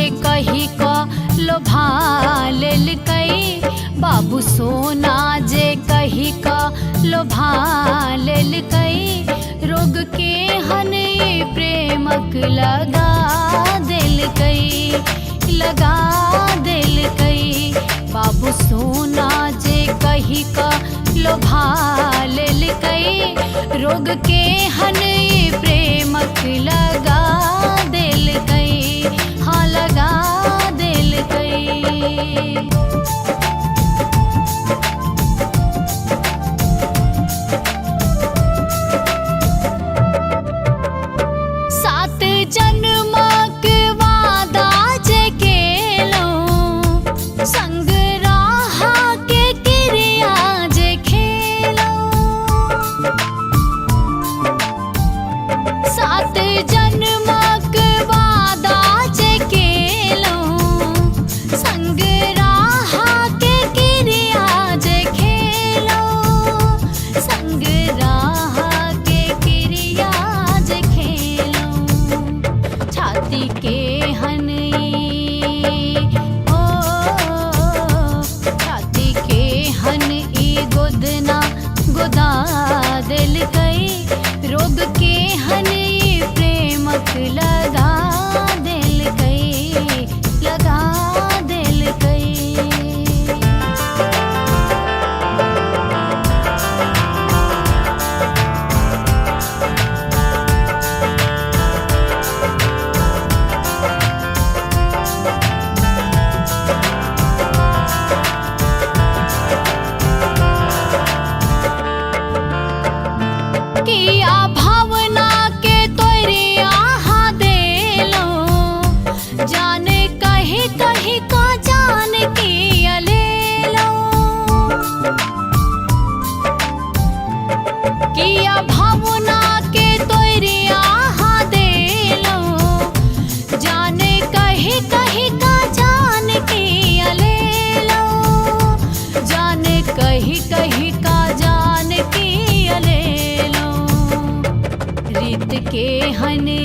जे कही क लोभा लेलकै, बाबू सोना जे कही क लोभा लेलकै, रोग के हन ई प्रेमक लगा देलकै, लगा देलकै। बाबू सोना जे कही क लोभा लेलकै, रोग के हन ई प्रेमक लगा देलकै, हाँ लगा देलकै। सात जन्मक वादा जे केलहुँ, संग राहा के क्रिया जे खेलहुँ। सात जन्मक वादा जे केलहुँ, संग राहा के क्रिया जे खेलहुँ, संग राहा के क्रिया जे खेलहुँ। छाती के हन ई, ओ छाती के हन ई गोदना गोदा देलकै, रोग के हन ई प्रेमक लगा देलकै, लगा देलकै। किया भावना के तोरे आहा देलहुँ, जाने कहीं कहीं का जान किया लेलहुँ। किया भावना के तोरे आहा देलहुँ, जाने कहीं कहीं का जान किया लेलहुँ, जाने कहीं कहीं का जान किया लेलहुँ। रीत के हने